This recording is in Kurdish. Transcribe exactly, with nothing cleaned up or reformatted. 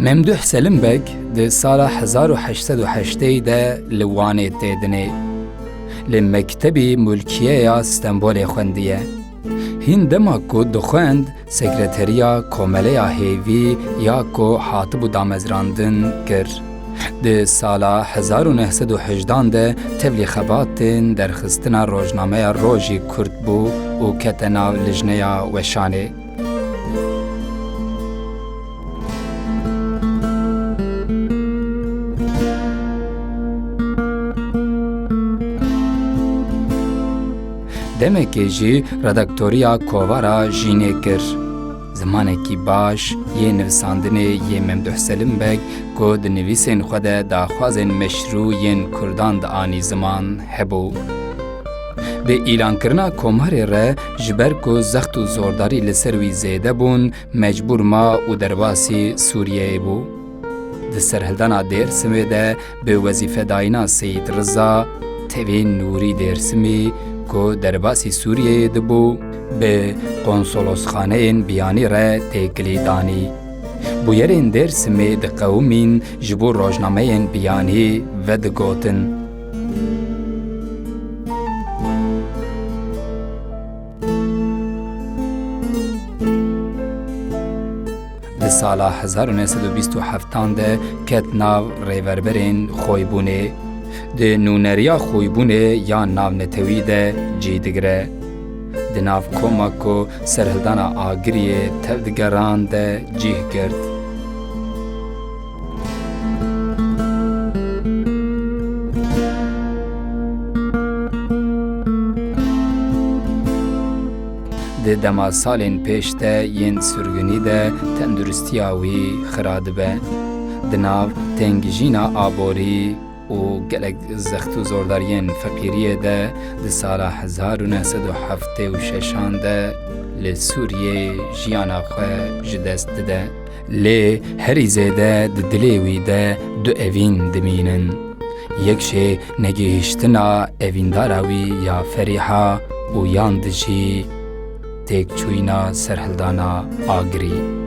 Memduh Selim Beg di sala hezar û heşt sed û heştê de li Wanê tê dinê. Li Mektebî Mulkiye ya Stenbolê xwendiye. Hîn dema ku dixwend, sekreteriya Komeleya Hêvî ya ku hatibû damezrandin kir. Di sala hezar û neh sed û hejdan de tevlî xebatên derxistina rojnameya Rojî Kurd bû û kete nav lijneya weşanê. Demekê jî redaktoriya Kovara Jînê kir. Zimanekî baş yê nivîsandinê yê Memduh Selim Beg ku di nivîsên xwe de daxwazên meşrû yên Kurdan dianî ziman hebû. Bi îlankirina komarê re, ji ber ku zext û zordarî li ser wî zêde bûn, mecbûr ma û derbasî Sûriyeyê bû. Di serhildana Dêrsimê de bi wezîfedayîna Seyîd Riza, tevî Nûrî Dêrsimî ku derbasî Sûriyeyê dibû, bi konsolosxaneyên biyanî re têkilî danî. Bûyerên Dêrsimê diqewimîn, ji bo rojnameyên biyanî vedigotin. Di sala hezar û neh sed û bîst û heftan de ket nav rêverberên Xoybûnê. Di nûneriya Xoybûnê ya navnetewî de cî digire. Di nav koma ku serhildana Agiriyê tevdigeran de cîh girt. Di dema salên pêş de yên sirgûnî de tenduristiya wî xira dibe. Di nav tengijîna aborî û gelek zext û zordariyên feqîriyê de di sala hezar û neh sed û heftê û şeşan de li Sûriyeyê jiyana xwe ji dest dide. Lê herî zêde di dilê wî de du evîn dimînin. Yek jê negihiştina evîndara wî ya Ferîha û yan di jî têkçûyîna serhildana Agirî.